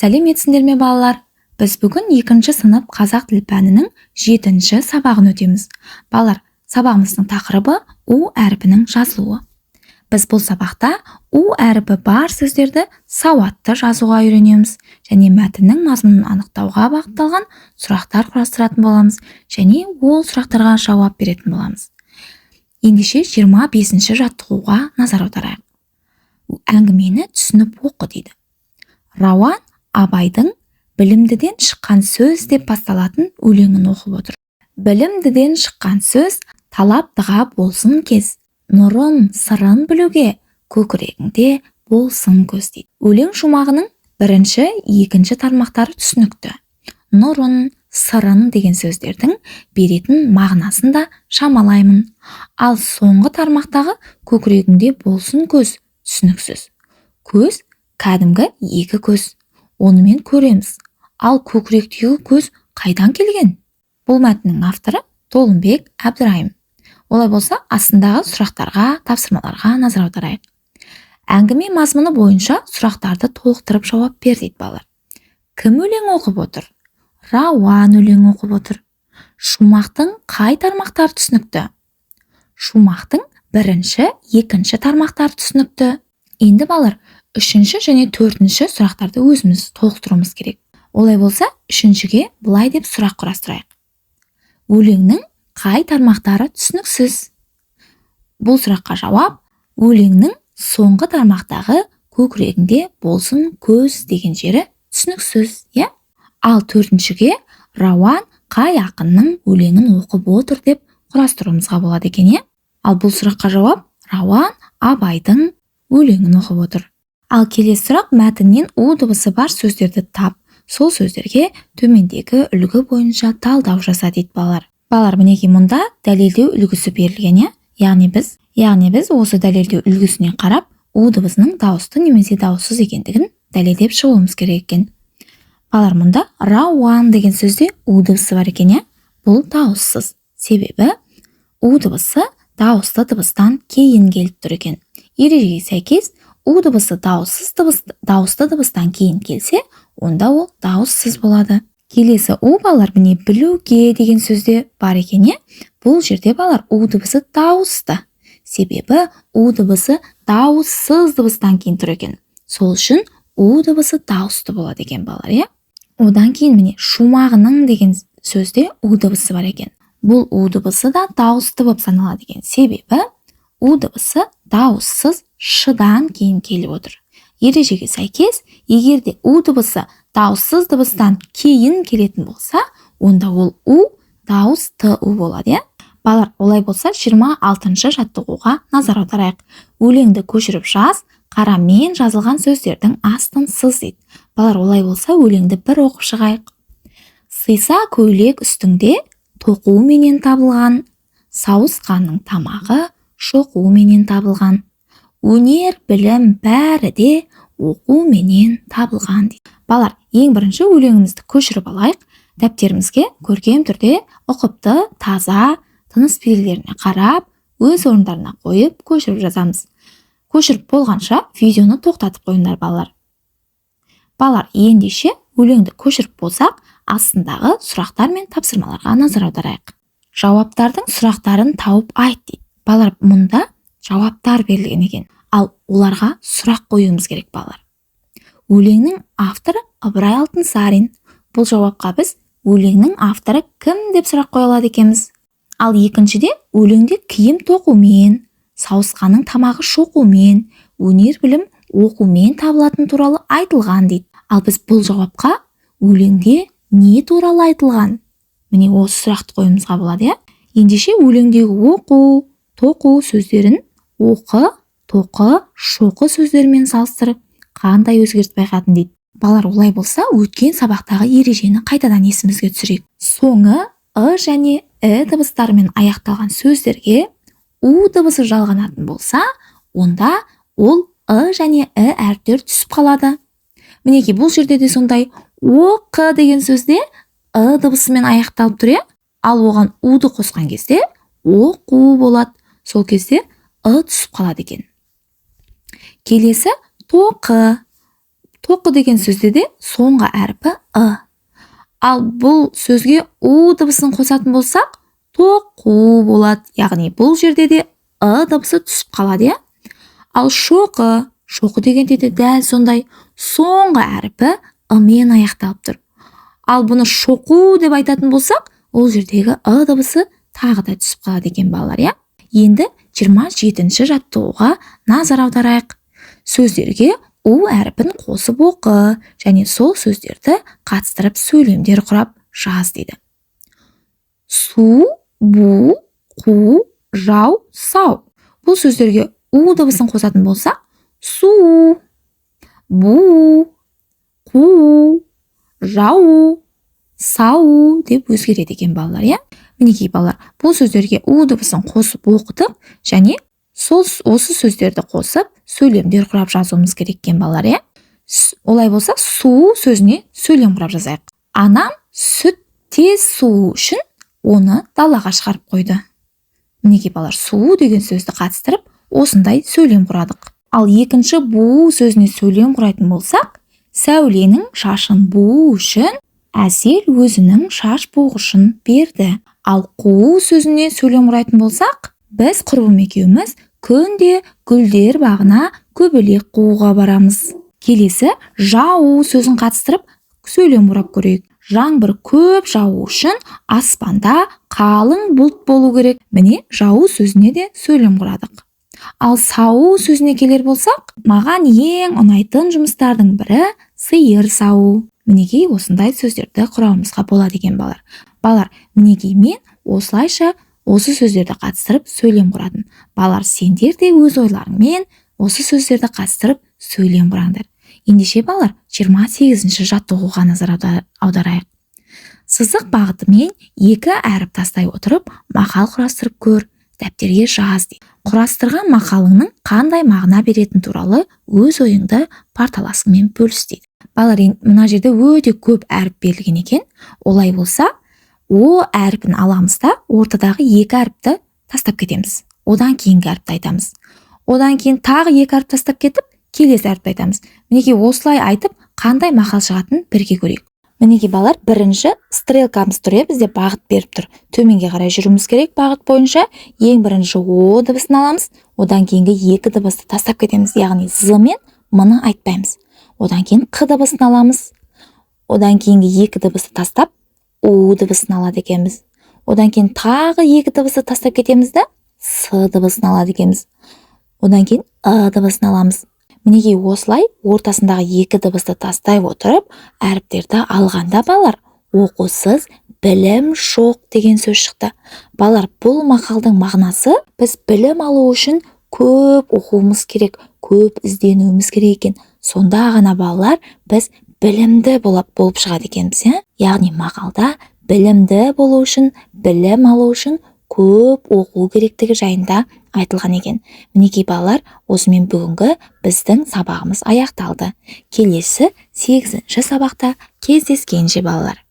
Сәлеметсіңдер ме, балалар? Біз бүгін екінші сынып қазақ тіл пәнінің жетінші сабағын өтеміз. Балалар, сабағымыздың тақырыбы – у әрпінің жазылуы. Біз бұл сабақта у әрпі бар сөздерді сауатты жазуға үйренеміз және мәтіннің мазмұнын анықтауға бағытталған сұрақтар құрастыратын боламыз және ол сұрақтарға жауап беретін боламыз. Ендеше, 25-ші жаттығуға назар аударайық. Әңгімені түсініп оқы дейді. Рауан Абайдың «Білімдіден шыққан сөз» деп басталатын өлеңін оқып отыр. Білімдіден шыққан сөз талаптыға болсын кез, нұрын, сырын білуге көкірегіңде болсын көз дейді. Өлең шумағының бірінші, екінші тармақтары түсінікті. Нұрын, сырын деген сөздердің беретін мағынасын да шамалаймын. Ал соңғы тармақтағы көкірегіңде болсын көз түсініксіз. Көз кәдімгі екі көз, онымен көреміз. Ал көкіректегі көз қайдан келген? Бұл мәтіннің авторы Толымбек Әбдірайым. Олай болса, астындағы сұрақтарға, тапсырмаларға назар аударайық. Әңгіме мазмұны бойынша сұрақтарды толықтырып жауап бер дейді, балалар. Кім өлең оқып отыр? Рауан өлең оқып отыр. Шумақтың қай тармақтары түсінікті? Шумақтың бірінші, екінші тармақтары түсінікті. Енді, балалар, үшінші және төртінші сұрақтарды өзіміз толықтыруымыз керек. Олай болса, үшіншіге былай деп сұрақ құрастырайық: өлеңнің қай тармақтары түсініксіз? Бұл сұраққа жауап: өлеңнің соңғы тармақтағы көкірегіңде болсын көз деген жері түсініксіз, иә. Ал төртіншіге Рауан қай ақынның өлеңін оқып отыр деп құрастыруымызға болады екен, иә. Ал бұл сұраққа жауап: Рауан Абайдың өлеңін оқып отыр. Ал келесі сұрақ: мәтіннен у дыбысы бар сөздерді тап, сол сөздерге төмендегі үлгі бойынша талдау жаса дейді, балалар. Балалар, мінекей, мұнда дәлелдеу үлгісі берілген, иә. Яғни біз осы дәлелдеу үлгісіне қарап, у дыбысының дауысты немесе дауыссыз екендігін дәлелдеп шығуымыз керек екен. Балалар, мұнда «рауан» деген сөзде у дыбысы бар екен, иә. Бұл дауыссыз, себебі у дыбысы дауысты дыбыстан кейін келіп тұр екен. Ережеге сәйкес, у дыбысы дауыссыз дыбыс, дауысты дыбыстан кейін келсе, онда ол дауыссыз болады. Келесі у, балалар, міне, «білуге» деген сөзде бар екен, иә. Бұл жерде, балалар, у дыбысы дауысты, себебі у дыбысы дауыссыз дыбыстан кейін тұр екен. Сол үшін у дыбысы дауысты болады екен, балалар, иә. Одан кейін, міне, «шумағының» деген сөзде у дыбысы бар екен. Бұл у дыбысы да дауысты болып саналады екен, себебі у дыбысы дауыссыз шыдан кейін келіп отыр. Ережеге сәйкес, егер де у дыбысы дауыссыз дыбыстан кейін келетін болса, онда ол у дауысты у болады, иә. Балалар, олай болса, 26 жаттығуға назар аударайық. Өлеңді көшіріп жаз, қарамен жазылған сөздердің астын сыз дейді. Балалар, олай болса, өлеңді бір оқып шығайық. Сыйса көйлек үстіңде тоқуменен табылған, сауысқанның тамағы шоқуменен табылған, өнер, білім бәрі де оқуменен табылған дейді. Балалар, ең бірінші өлеңімізді көшіріп алайық. Дәптерімізге көркем түрде, ұқыпты, таза тыныс белгілеріне қарап, өз орындарына қойып, көшіріп жазамыз. Көшіріп болғанша видеоны тоқтатып қойыңдар, балалар. Балалар, ендеше, өлеңді көшіріп болсақ, астындағы сұрақтар мен тапсырмаларға назар аударайық. Жауаптардың сұрақтарын тауып айт дейді. Балалар, мұнда жауаптар берілген екен, ал оларға сұрақ қоюымыз керек. Балалар, өлеңнің авторы Ыбырай Алтынсарин. Бұл жауапқа біз өлеңнің авторы кім деп сұрақ қоя алады екенбіз. Ал екіншіде өлеңде киім тоқумен, сауысқанның тамағы шоқумен, өнер, білім оқумен табылатын туралы айтылған дейді. Ал біз бұл жауапқа өлеңде не туралы айтылған, міне, осы сұрақты қоюымызға болады, иә. Ендеше, өлеңдегі оқу, тоқу сөздерін оқы, тоқы, шоқы сөздерімен салыстырып, қандай өзгеріс байқадың дейді. Балалар, олай болса, өткен сабақтағы ережені қайтадан есімізге түсірейік. Соңы ы және і дыбыстарымен аяқталған сөздерге у дыбысы жалғанатын болса, онда ол ы және і әріптері түсіп қалады. Мінекей, бұл жерде де сондай: оқы деген сөзде ы дыбысымен аяқталып тұр, иә. Ал оған уды қосқан кезде оқу болады. Сол кезде ы түсіп қалады екен. Келесі тоқы. Тоқы деген сөзде де соңғы әрпі ы. Ал бұл сөзге у дыбысын қосатын болсақ, тоқу болады. Яғни бұл жерде де ы дыбысы түсіп қалады, иә? Ал шоқы, шоқы дегенде де дәл сондай соңғы әрпі ы-мен аяқталып тұр. Ал бұны шоқу деп айтатын болсақ, ол жердегі ы дыбысы тағы да түсіп қалады екен, балалар, иә? Енді 27-ші жаттығуға назар аударайық. Сөздерге у әрпін қосып оқы және сол сөздерді қатыстырып сөйлемдер құрап жаз дейді. Су, бу, қу, жау, сау. Бұл сөздерге у дыбысын қосатын болсақ, су, бу, қу, жау, сау деп өзгереді екен, балалар, иә? Мінекей, балалар, бұл сөздерге у дыбысын қосып оқыдық және сол осы сөздерді қосып сөйлемдер құрап жазуымыз керек екен, балалар, иә? Олай болса, су сөзіне сөйлем құрап жазайық. Анам сүт тез суу үшін оны далаға шығарып қойды. Мінекей, балалар, су деген сөзді қатыстырып осындай сөйлем құрадық. Ал екінші бу сөзіне сөйлем құрайтын болсақ, Сәуленің шашын буу үшін Әсел өзінің шаш буғышын берді. Ал қуу сөзіне сөйлем құрайтын болсақ, біз құрбым екеуміз күнде гүлдер бағына көбелек қууға барамыз. Келесі жау сөзін қатыстырып сөйлем құрап көрейік. Жаңбыр көп жауу үшін аспанда қалың бұлт болу керек. Міне, жау сөзіне де сөйлем құрадық. Ал сау сөзіне келер болсақ, маған ең ұнайтын жұмыстардың бірі сиыр сауу. Мінекей, осындай сөздерді құрауымызға болады екен, балалар. Балалар, мінекей, мен осылайша осы сөздерді қатыстырып сөйлем құрадым. Балалар, сендер де өз ойларыңмен осы сөздерді қатыстырып сөйлем құраңдар. Ендеше, балалар, 28-ші жаттығуға назар аударайық. Сызық бағытымен екі әріп тастай отырып, мақал құрастырып көр, дәптерге жаз дейді. Құрастырған мақалыңның қандай мағына беретіні туралы өз ойыңды парталасыңмен бөліс дейді. Балалар, мына жерде өте көп әріп берілген екен. Олай болса, о әрпін аламыз да, ортадағы екі әріпті тастап кетеміз. Одан кейінгі әріпті айтамыз. Одан кейін тағы екі әріп тастап кетіп, келесі әріпті айтамыз. Мінекей, осылай айтып, қандай мақал шығатынын бірге көрейік. Мінекей, балалар, бірінші стрелкамыз тұр, иә, бізде бағыт беріп тұр. Төменге қарай жүруіміз керек бағыт бойынша. Ең бірінші о дыбысын аламыз, одан кейінгі екі дыбысты тастап кетеміз, яғни з мен м-ны айтпаймыз. Одан кейін қ дыбысын аламыз, одан кейінгі екі дыбысты тастап, у дыбысын алады екенбіз. Одан кейін тағы екі дыбысты тастап кетеміз да, с дыбысын алады екенбіз. Одан кейін ы дыбысын аламыз. Мінекей, осылай ортасындағы екі дыбысты тастай отырып, әріптерді алғанда, балалар, оқусыз білім жоқ деген сөз шықты. Балалар, бұл мақалдың мағынасы: біз білім алу үшін көп оқуымыз керек, көп ізденуіміз керек екен. Сонда ғана, балалар, біз білімді болып шығады екенбіз, иә? Яғни мақалда білімді болу үшін, білім алу үшін көп оқу керектігі жайында айтылған екен. Мінекей, балалар, осымен бүгінгі біздің сабағымыз аяқталды. Келесі 8-ші сабақта кездескенше, балалар.